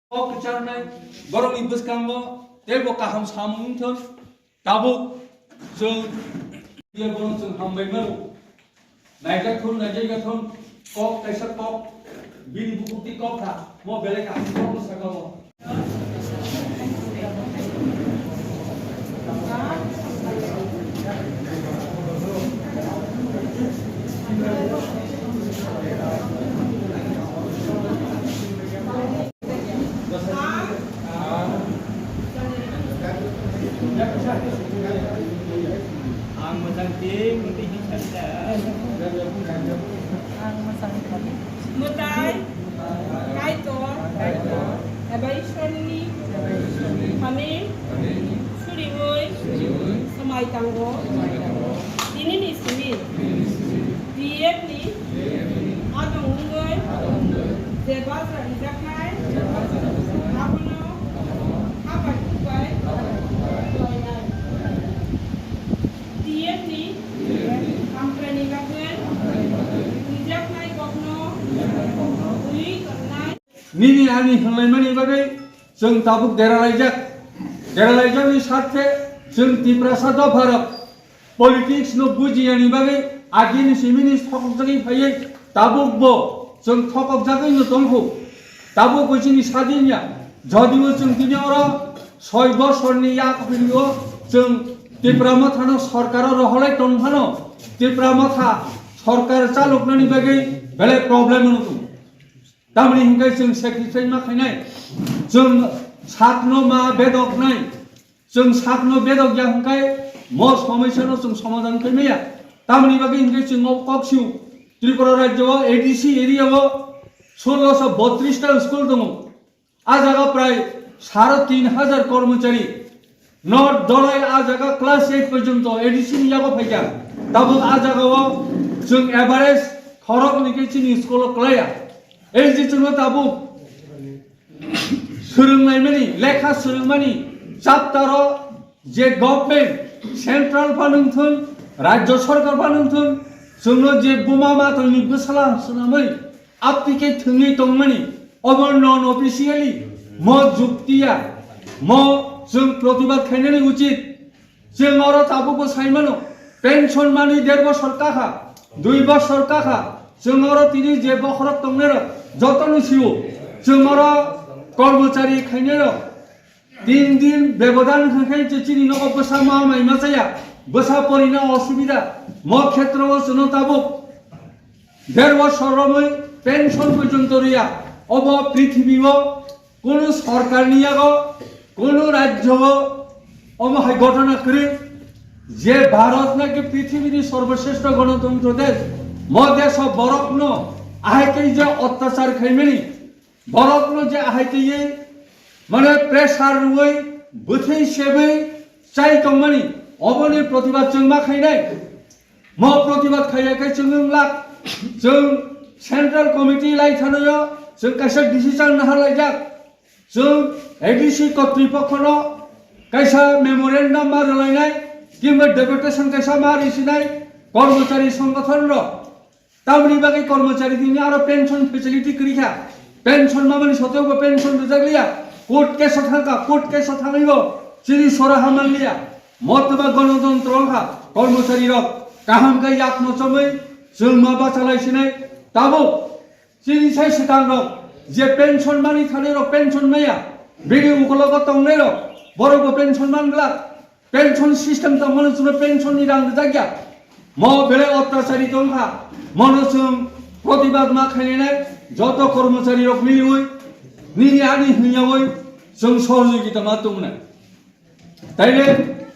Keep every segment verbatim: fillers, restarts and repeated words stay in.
Kok kwcharnai, borokni bwskango teibo kaham samung wngthon. Tabuk chwng, bono chwng hambai mano. Naijak thun, naijak thun, kok kaisa kok, bini bukukti kok kha, mo belai kaham kok no sakha mo. Ang mochang ting, muti hi salda. Ang mochang ting. Mwtai, Kaitor, eba Ishwarni, thani, suriwi, swmai tango, tinini simi. D F ni adong wngwi je bajra rijaknai, abono habai hukbai toinai. D F ni hamkraini bagwi rijaknai kokno wi tongnai. Nini ani hwnlaimani bagwi chwng tabuk deralaijak. Deralaijakni sarthe chwng Tiprasa dopharok politics no bujiyani bagwi agini simini thokjagwi phaiwi tabuk bo chwng thokjagwi no tongkhu. Tabuk bo chini sadin ya. Jodibo chwng tini oro soi bosorni yak philio chwng Tipra Mothano sorkaro roholai tongphano Tipra Motha sorkar chaloknani bagwi belai problem wngkhu. Tamni hwnkhe chwng sacrifice ma khainai, chwng sakno ma bedoknai, chwng sakno bedok ya hwnkhe mo somosyano chwng somadhan khaimaya. Tamni bagwi hwnkhe chwng o kok sio Tripura rajyo o A D C area o sulosho botris ta school tongo. A jaga prai sare tin hajar kormochari. North Dholai a jaga class eight porjonto A D C ni yago phaikha. Tabuk a jaga o chwng average khorok ni khe chini school o klaiya. Ei je chwngno tabuk swrwnglaimani, lekha swrwngmani chapter o je government, central pha nungthun, rajyo sarkar pha nungthun, chwngno je buma matwini bwsala swnamwi aptike thwngwi tongmani, obo non officially mo juktiya, mo chwng protibad khainani uchit. Chwng oro tabukbo sai mano, pension mani der bosor kakha, dui bosor kakha, chwng oro tini je bokhorok tongnairok jotoni sio, chwng oro kormochari khainairok tin din bebodan hwnkhe je chini nogo bwsa ma mai ma chaya, bwsa porina osubida, mo khetreo chwngno tabuk der bosor romwi pension porjonto riya, obo prithibio Kunu sorkarni yago, kunu rajyo o omo hai ghotona kwrwi je Bharat naki prithibini sorboshreshto ganatantro desh, mo desho borokno ahai khe je otyachar khaimani, borokno je ahai khe mane pressure rwwi, bwthwi sebwi chai tongmani, oboni protibad chwng ma khainai. Mo protibad khaiya khe chwng wng lak, chwng Central Committee lai thanoyo chwng kaisa decision nahar laijak. Chwng A D C kotripokhono kaisa memorandum ma rwlainai, kimba deputation kaisa ma risinai, kormochari songgothon rok. Tamni bagwi kormochari tini aro pension facility kwrwi kha. Pension mamani soteo bo pension rwjak liya. Court case o thang kha, court case o thangwi bo chini sora ha man liya. Motba ganatantro wngkha, kormochari rok kaham khe yakno chomwi chwng ma bachalai sinai. Tabuk chini sai swkang rok je pension mani thani rok pension maya, bini ukologo tongnai rok borok bo pension man glak. Pension system tongmano chwngno pension ni rang rwjak ya. Mo belai otyachari tongkha, mono chwng protibad ma khainai joto kormochari rok miliwi nini ani hwnyawi chwng sohojogita ma tongnai. Taile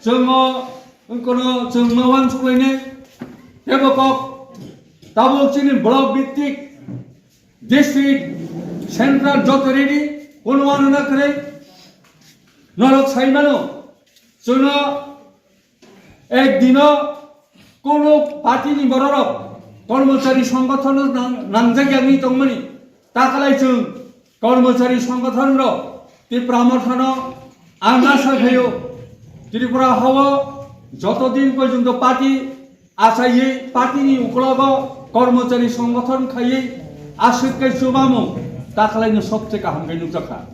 chwng o wngkono chwng ma uansuk lainai. Tebo kok tabuk chini block bhittik, district, central joto ready, kono uanana kwrwi. Norok sai mano, chwngno ek dino kono party ni bororok kormochari songgothon nang-, nangjak yagwi tongmani, takalai chwng kormochari songgothon rok Tipra Mothano ang asa khaio Tripura hao joto din porjonto party achaiwi party ni ukologo kormochari songgothon khaiwi aswk khe chubamung takhalaino sobse kaham khe nukjakha.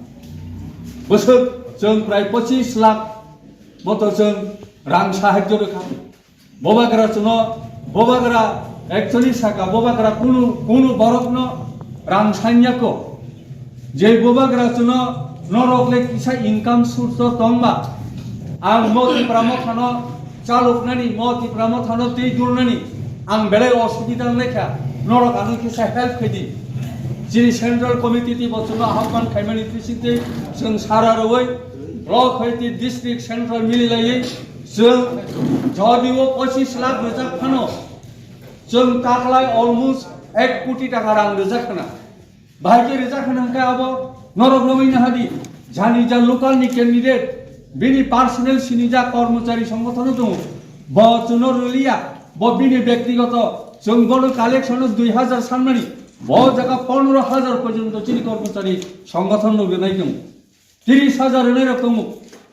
Bwswk chwng prai pochis lakh moto chwng rang sahajyo rwkha. Bobagra chwngno, bobagra actually saka bobagra kunu, kunu borokno rang sanyako. Je bobagra chwngno norok le kisa income source o tongba, ang mo Tipra mothano chaloknani, mo Tipra mothano twi dulnani ang belai osubida wnglaikha, norok ano kisa help khaidi. Chini Central Committee tei bo chwngno ahokman khaimani bisingtwi chwng sara rwui block hai tei district central mililaiwi chwng jodi o pochis lakh rwjak phano chwng taklai almost ek koti taka rang rwjak khna. Bahai khe rwjak khna hwnkhe abo norok romwi nahadi, jani ja local ni candidate bini personal sinijak kormochari songothono tongo, bo chwngno rwliya, bo bini bektigoto, chwng bono collection o dui hajar sanmani, bo jaga pondro hajar porjonto chini kormochari songothono rwnai tongo. Tris hajar rwnai rok tongo,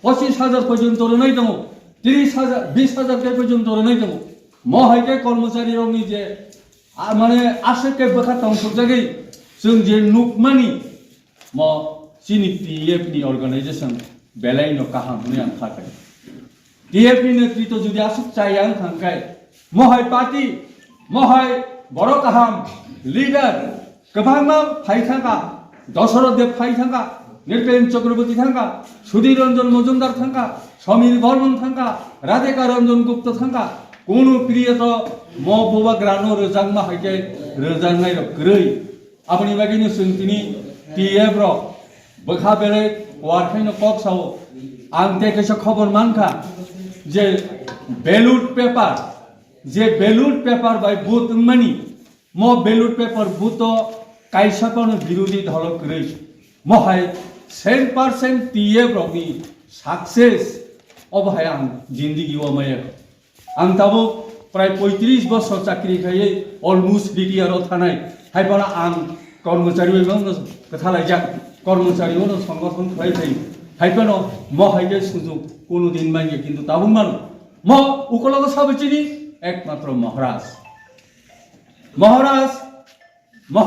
pochis hajar porjonto rwnai tongo, tris hajar, bis hajar khe porjonto rwnai tongo. Mo hai khe kormochari rokni je, a, mane aswk khe bwkha tongthokjagwi chwng je nukmani, mo chini T F ni organization belai no kaham hwnwi ang kha khe. T F ni netrito jodi aswk chaya wng thang khe, mohai party, mohai borok kaham, leader kwbangma phai thangkha, Dosoroth Deb phai thangkha, Nripen Chakraborty thangkha, Sudhir Ranjan Majumdar thangkha, Samir Barman thangkha, Radhika Ranjan Gupta thangkha, kunu priyo to mo bubagrano rwjakma hai khe rwjaknai rok kwrwi. Aboni bagwino chwng tini T F rok bwkha belai kuar khaino kok sao. Ang tei kaisa khobor mankha je ballot paper, je ballot paper bai vote wngmani, mo ballot paper vote o kaisa phano birodhi dolo kwrwi. Mohai cent percent T F rokni success obo hai ang jindigi o maya. Ang tabuk prai poitris bosor chakri khaiwi almost retire o thanai. Hai phano ang kormochari bai bono kwthalaijak, kormochari bono songgothon khlai thai. Hai phano mo hai khe sujuk kunu din manya, kintu tabuk mano. Mo ukologo sabo chini ekmatro Maharaj. Maharaj, Maharaj.